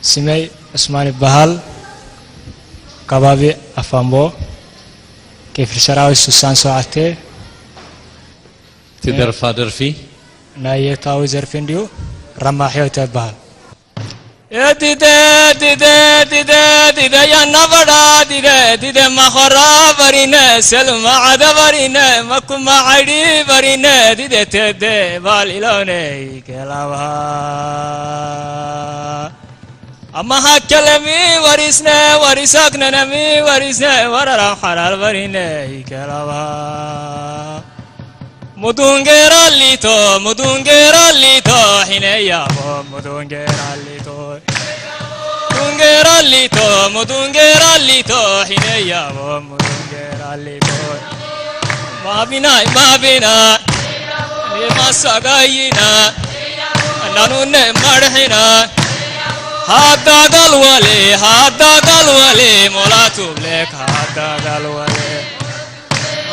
ስመይ ዑስማን ይበሃል። ከባቢ ኣፋምቦ፣ ክፍሊ ሰራዊት ስሳን ሸውዓተ። ትደርፋ ደርፊ? ናይ የታዊ ዘርፊ እንዲዩ፣ ራማሕዮ ይበሃል። ዲደ ዲደ ዲደ ዲደ ያናበዳ ዲደ ዲደ ማኾራ በሪነ ሰልማ ዓደ በሪነ መኩማ ዓይዲ በሪነ ዲደ ተደ ባል ኢሎነ ይገላባ ኣማሃከለሚ ወሪስነ ወሪሳክነነሚ ወሪስነ ወረራ ሓላል በሪነ ይገላባ Mudungeralito, mudungeralito, hineya bo, mudungeralito. Mudungeralito, mudungeralito, hineya bo, mudungeralito. Mabina, mabina, masagayina, nanune marhina. Hadagal wale, hadagal wale, molatu blek, hadagal wale.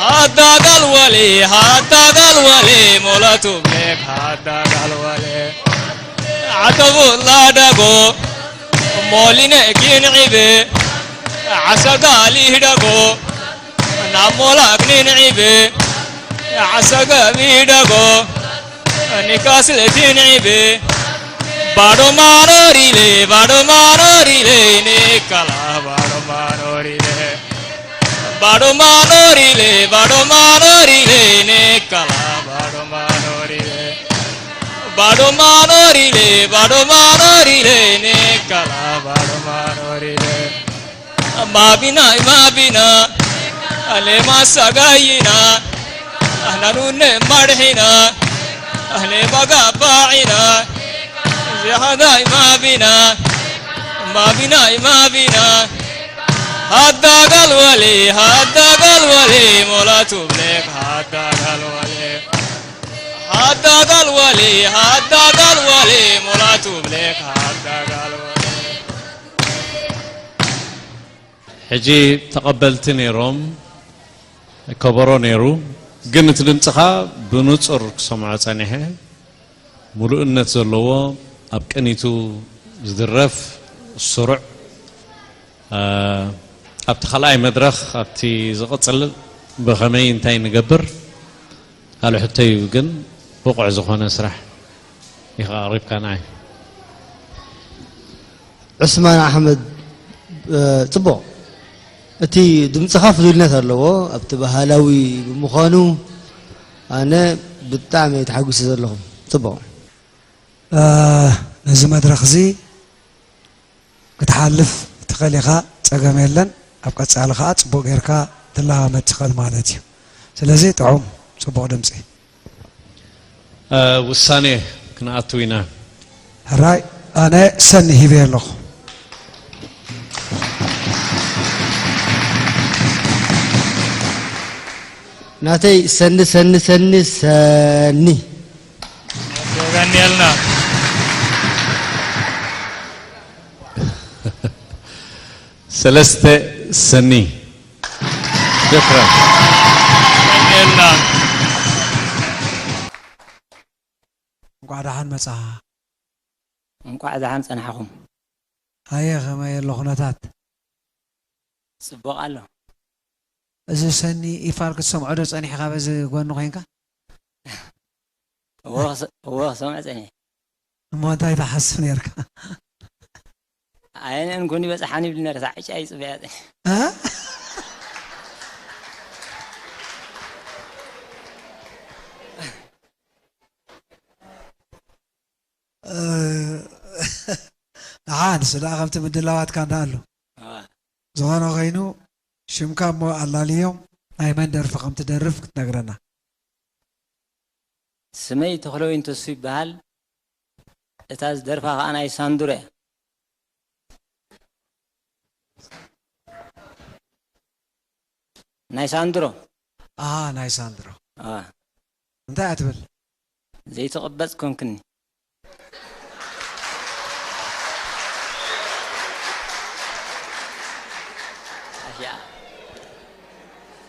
Hadagal wale, hadagal wale, molatu blek, hadagal wale. Atabu ladago, moline kin ibe, asagali dago, namola kin ibe, asaga bidago, nikasle tin ibe. Bado manorile, bado manorile, nikala bado manorile. Bado manorile, bado manorile, nekala bado manorile. Bado manorile, bado manorile, nekala bado manorile. Mabina, mabina, ale masagayina, ahnanune marhina, ale bagaba'ina, zihadai mabina, mabina, mabina. Hadagal wale, hadagal wale, molatu blek, hadagal wale. Hadagal wale, hadagal wale, molatu blek, hadagal wale. ሕጂ ተቐበልቲ ነይሮም፣ ከበሮ ነይሩ፣ ግን እቲ ድምፅኻ ብንፁር ክሰምዖ ፀኒሐ። ምሉእነት ዘለዎ ኣብ ቅኒቱ ዝድረፍ ስሩዕ ኣብቲ ካልኣይ መድረኽ ኣብቲ ዝቕፅል ብኸመይ እንታይ ንገብር ካልእ ሕቶ እዩ ግን ብቑዕ ዝኾነ ስራሕ ኢኻ ኣቕሪብካ ንዓይ። ዑስማን ኣሕመድ፣ ጽቡቕ፣ እቲ ድምጽኻ ፍሉይነት ኣለዎ ኣብቲ ባህላዊ ብምዃኑ ኣነ ብጣዕሚ እየ ተሓጒሰ ዘለኹ። ጽቡቕ። ነዚ መድረኽ እዚ ክትሓልፍ ትኽእል ኢኻ፣ ጸገም የለን። ኣብ ቀጻሊ ኸኣ ጽቡቕ ጌርካ ትለማመድ ትኽእል ማለት እዩ። ስለዚ ጥዑም፣ ጽቡቕ ድምጺ። ውሳኔ ክንኣቱ ኢና። ሕራይ ኣነ ሰኒ ሂበ ኣለኹ። ናተይ ሰኒ ሰኒ ሰኒ ሰኒ። የቀንየልና። ሰለስተ ሰኒ። ሸክራን። የቀንየልና። እንቋዕ ደሓን መጻኻ። እንቋዕ ደሓን ጸናሕኹም። ኣየ ከመይ ኣሎ ኩነታት? ጽቡቕ ኣሎ። እዚ ሰኒ ኢፋል ክትሰምዖ ዶ ጸኒሕካ በዚ ጎኒ ኮይንካ? እወ ክሰምዕ ጸኒሐ። እሞ እንታይ ትሓስብ ነርካ? ኣየንእን ጎኒ በጽሓኒ ይብል ነረ ሳዕ ዕጫ ይጽበያ ጸኒሐ። ደሓን ንሱ ደኣ ከምቲ ምድላዋትካ እንዳኣሉ ዝኾነ ኮይኑ ሽምካ እሞ ኣላልዮም ናይ መን ደርፊ ከም ትደርፍ ክትነግረና። ስመይ ተኽለወይን ተስፉ ይበሃል። እታ ዝደርፋ ከኣ ናይ ሳንዱረ እያ። ናይ ሳንድሮ። ኣሃ ናይ ሳንድሮ። እንታይ እያ ትብል? ዘይትቕበጽ ኮንክኒ።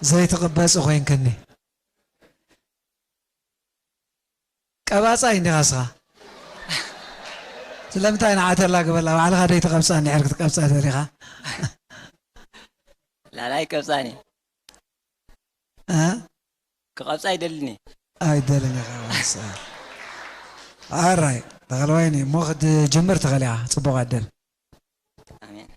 ዘይትቕበጽ ኮይንክኒ። ቀባጻይ እንዲኻ እስኻ። ስለምንታይ ንዓተላ ግበላ? ባዕልኻ ደይ ትቐብጻ እንድሕር ክትቀብጻ ደሊኻ? ላላ ኣይቀብጻኒ። እ? ክቐብጻ ኣይደልን እየ። ኣይደልን ኢኻ። ኣራይ፣ ተኸልዋይኒ እሞ ክትጅምር ትኽእል ኢኻ። ጽቡቕ ኣደል። ኣሜን።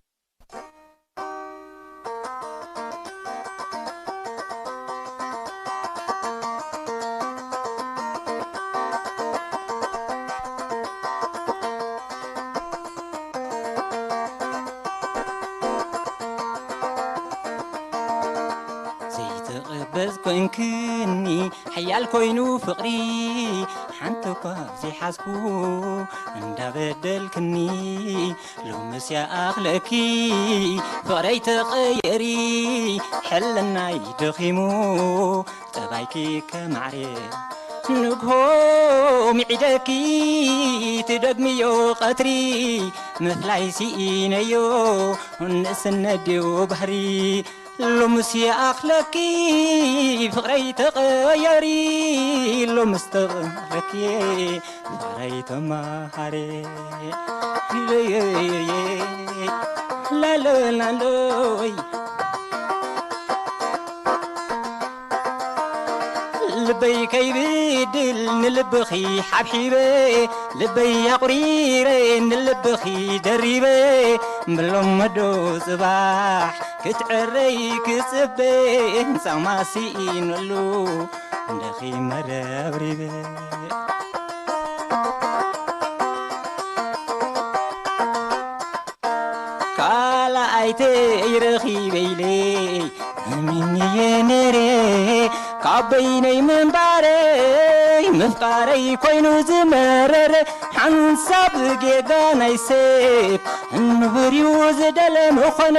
ዘይትቕበዝ ኮንክኒ ሓያል ኮይኑ ፍቕሪ ሓንቲ እኳ ዘይሓዝኩ እንዳበደልክኒ ሎምስ ይኣኽለኪ ፍቕረይ ተቐየሪ ሕልናይ ደኺሙ ጠባይኪ ከማዕረ ንግሆ ሚዒደኪ ትደግምዮ ቀትሪ ምፍላይ ስኢነዮ ንእስነት ድዩ ባህሪ ሎምስ ይኣኽለኪ ፍቕረይ ተቐየሪ ሎምስ ተቐየረኪ ፍቕረይ ተመሃሪ ላለናሎይ ልበይ ከይብድል ንልብኺ ሓብሒበ ልበይ ኣቑሪረ ንልብኺ ደሪበ ብሎመዶ ጽባሕ ክትዕረይ ክጽበ ጻማ ስኢነሉ ደኺመ ረብሪበ ካልኣይተይ ረኺበ ኢለ ኣሚንየ ነይረ ካብ በይነይ ምንባረይ ምፍቃረይ ኮይኑ ዝመረረ ሓንሳብ ጌጋ ናይ ሰብ ንብርዩ ዝደለ ምኾነ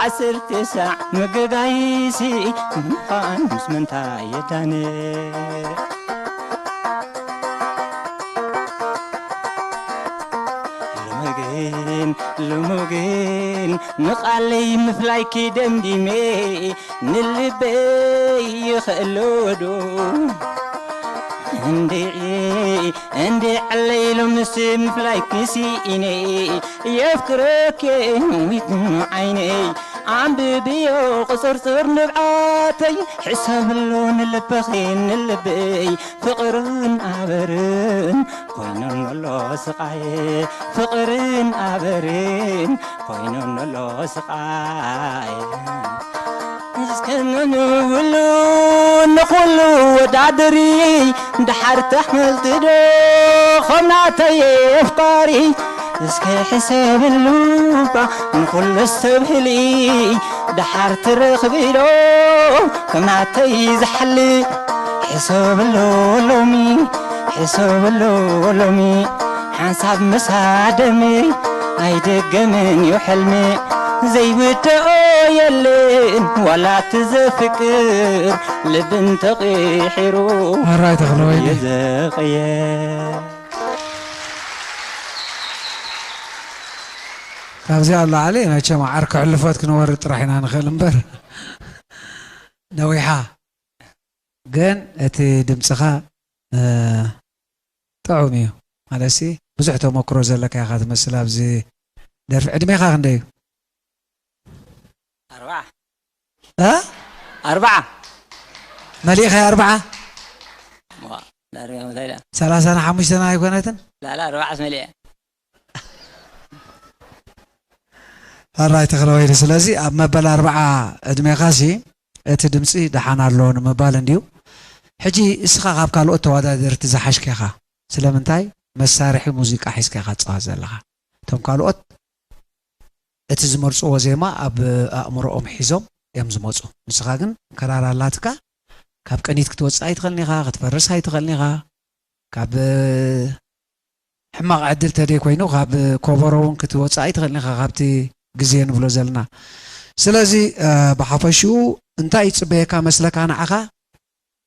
ዓሰርተ ሳዕ ምግጋይሲ ምዃን ምስ ምንታይ የዳነ ሎሚ ግን ሎሚ ግን ንቓለይ ምፍላይኪ ደምዲመ ንልበይ ይኽእሎ ዶ እንድዒ እንድዒ ዓለይ ሎምስ ምፍላይኪ ስኢነ የፍቅረኪ ዊት ዓይነይ ኣንብብዮ ቁፅርፅር ንብዓተይ ሕሰብሉ ንልበኺ ንልበይ ፍቕርን ኣበርን ኮይኑን ኣሎ ስቓይ ፍቕርን ኣበርን ኮይኑን ኣሎ ስቓይ እስከ ንብሉ ንኹሉ ወዳድሪ ድሓር ተሕመልቲ ዶ ኸም ናተይ ኣፍቃሪ እስከ ሕሰብሉ እባ ንኹሉ ሰብ ህሊ ድሓር ትረኽቢ ዶ ከም ናተይ ዝሓሊ ሕሰብሉ ሎሚ ሕሰብሉ ሎሚ ሓንሳብ ምሳደሚ ኣይደገምን እዩ ሕልሚ ዘይውደኦ የለን ዋላ እቲ ዘፍቅር ልብን ተቂሒሩ ኣራይ ተኽለወይኒ የዘቀየ ካብዚኣ ላዕሊ መቸም ዓርኪ ሕልፎት ክንወርድ ጥራሕ ኢና ንኽእል እምበር ነዊሓ ግን እቲ ድምፅኻ ጥዑም እዩ ማለትሲ ብዙሕ ተመክሮ ዘለካ ኢኻ ትመስል ኣብዚ ደርፊ ዕድሜኻ ክንደይ እዩ ኣርባዓ እ? ኣርባዓ መሊእኻ ኣርባዓ ዳርጋ መታይዳ ሰላሳን ሓሙሽተን ኣይኮነትን ላላ ኣርባዓስ መሊአ ኣራይ ተኽለወይኒ ስለዚ ኣብ መበል ኣርባዓ ዕድሜኻሲ እቲ ድምፂ ደሓን ኣሎ ንምባል እንድዩ ሕጂ እስኻ ካብ ካልኦት ተወዳደርቲ ዝሓሽከኻ ስለምንታይ መሳርሒ ሙዚቃ ሒዝከኻ ትፃወት ዘለኻ እቶም ካልኦት እቲ ዝመርፅዎ ዜማ ኣብ ኣእምሮኦም ሒዞም እዮም ዝመፁ ንስኻ ግን ከራር ኣላትካ ካብ ቅኒት ክትወፅእ ኣይትኽእልን ኢኻ ክትፈርስ ኣይትኽእልን ኢኻ ካብ ሕማቕ ዕድል ተደይ ኮይኑ ካብ ኮቦሮ እውን ክትወፅእ ኣይትኽእልን ኢኻ ካብቲ ግዜ ንብሎ ዘለና ስለዚ ብሓፈሽኡ እንታይ ይፅበየካ መስለካ ንዓኻ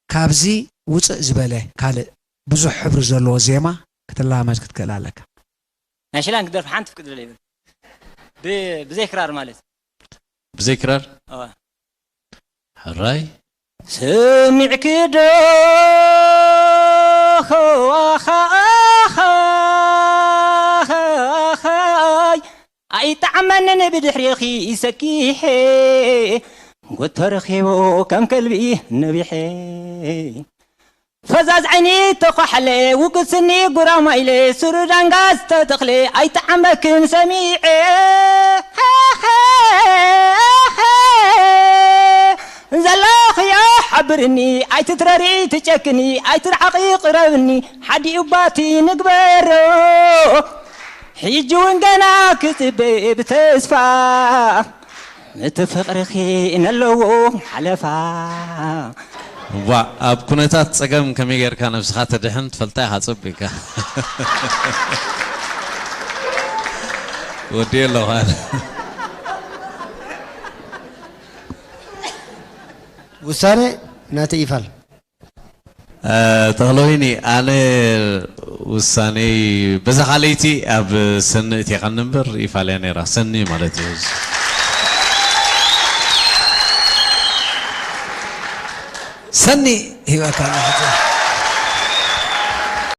ካብዚ ውፅእ ዝበለ ካልእ ብዙሕ ሕብሪ ዘለዎ ዜማ ክትላመድ ክትክእል ኣለካ ናይ ሽላን ክደርፍ ሓንቲ ፍቅድ ደለ ይብል ብ- ብዘይ ክራር ማለት ብዘይ ክራር እዋ። ሕራይ ሰሚዕኪ ዶ ኸዋኻኻ ኣይጠዓመንን ብድሕሪኺ ይሰኪሐ። ጎቶ ረኺቡ ከም ከልቢ ነቢሐ። ፈዛዝ ዓይኒ ተኳሕለ፣ ውጉስኒ ጉራማይለ፣ ሱሩ ዳንጋ ዝተተኽለ፣ ኣይተዓመክን ሰሚዐ። ዘለኽዮ ሓብርኒ፣ ኣይትትረሪ ትጨክኒ፣ ኣይትርዓቒ ቅረብኒ፣ ሓዲኡ ባቲ ንግበሮ። ሕጂ እውን ገና ክጽበ ብተስፋ፣ እቲ ፍቕርኺ ነለዎ ሓለፋ። ዋ፣ ኣብ ኩነታት ጸገም ከመይ ጌርካ ነብስኻ ተድሕን ትፈልጣ ኢኻ ጸቢቕካ። ወዲ ኣለኹ ኣነ። ውሳነ ናተይ ይፋል። ተኽለወይኒ፣ ኣነ ውሳኔ በዛ ካልኣይቲ ኣብ ሰኒ እቲኻኒ እምበር ይፋልያ ነይራ። ሰኒ ማለት እዩ። ሰኒ ሂባካ ኣለኹ።